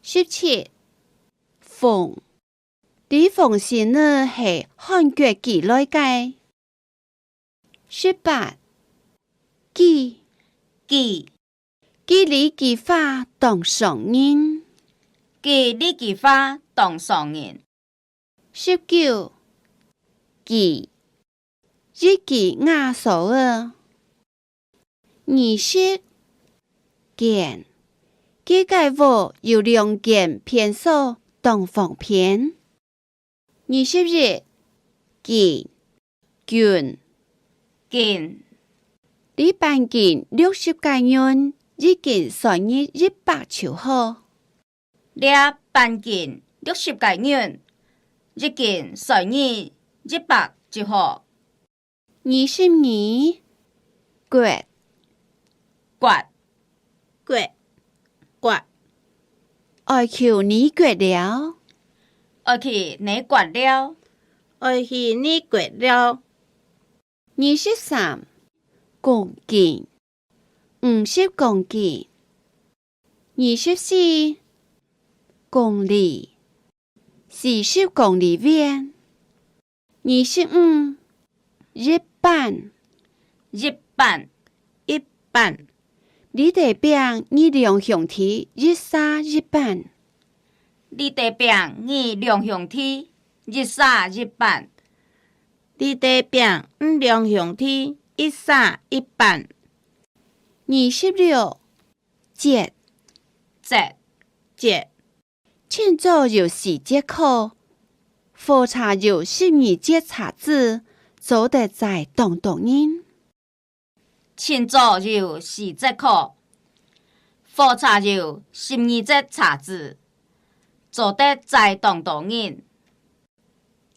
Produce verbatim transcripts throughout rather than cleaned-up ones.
十七，風。這風信仔係韓國寄來个。十八，句。句。句裡句花當傷人。句裡句花當傷人。十九，句。一句瓦所仔。 二十，間。佢个屋有兩間便所，當方便。二十一，斤。斤。斤。這半斤六十個銀，一斤算你一百就好。 這半斤六十個銀，一斤算你一百就好。二十二，割。割。割。割。愛去你割了。愛去你割了。愛去你割了。二十三，公斤。五十公斤。 二十四，公里。四十公里遠。二十五，一粄。一粄。一粄。這垤餅你兩兄弟一儕一粄。這垤餅你兩兄弟一儕一粄。這垤餅你兩兄弟一儕一粄。二十六， 節。節。節。清早有四節課，火車有十二節車子，做得載當多人。清早有四節課，火車有十二節車子，做得載當多人。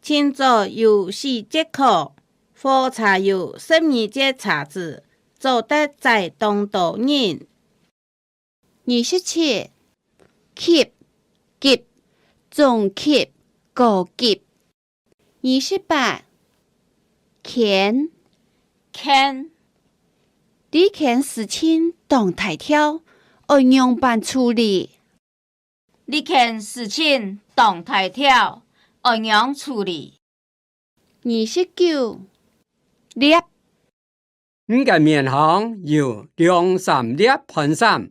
清早有四節課，火車有十二節車子，做得載當多人。二十七，級。級。中級、高級。二十八，件。件。這件事情當大條，愛仰般處理？ 這件事情當大條，愛仰處理？二十九，粒。你个面項有兩三粒番梢，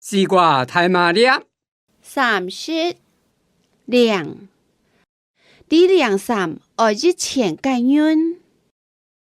西瓜大嫲粒。三十，領。 這領衫愛一千個銀，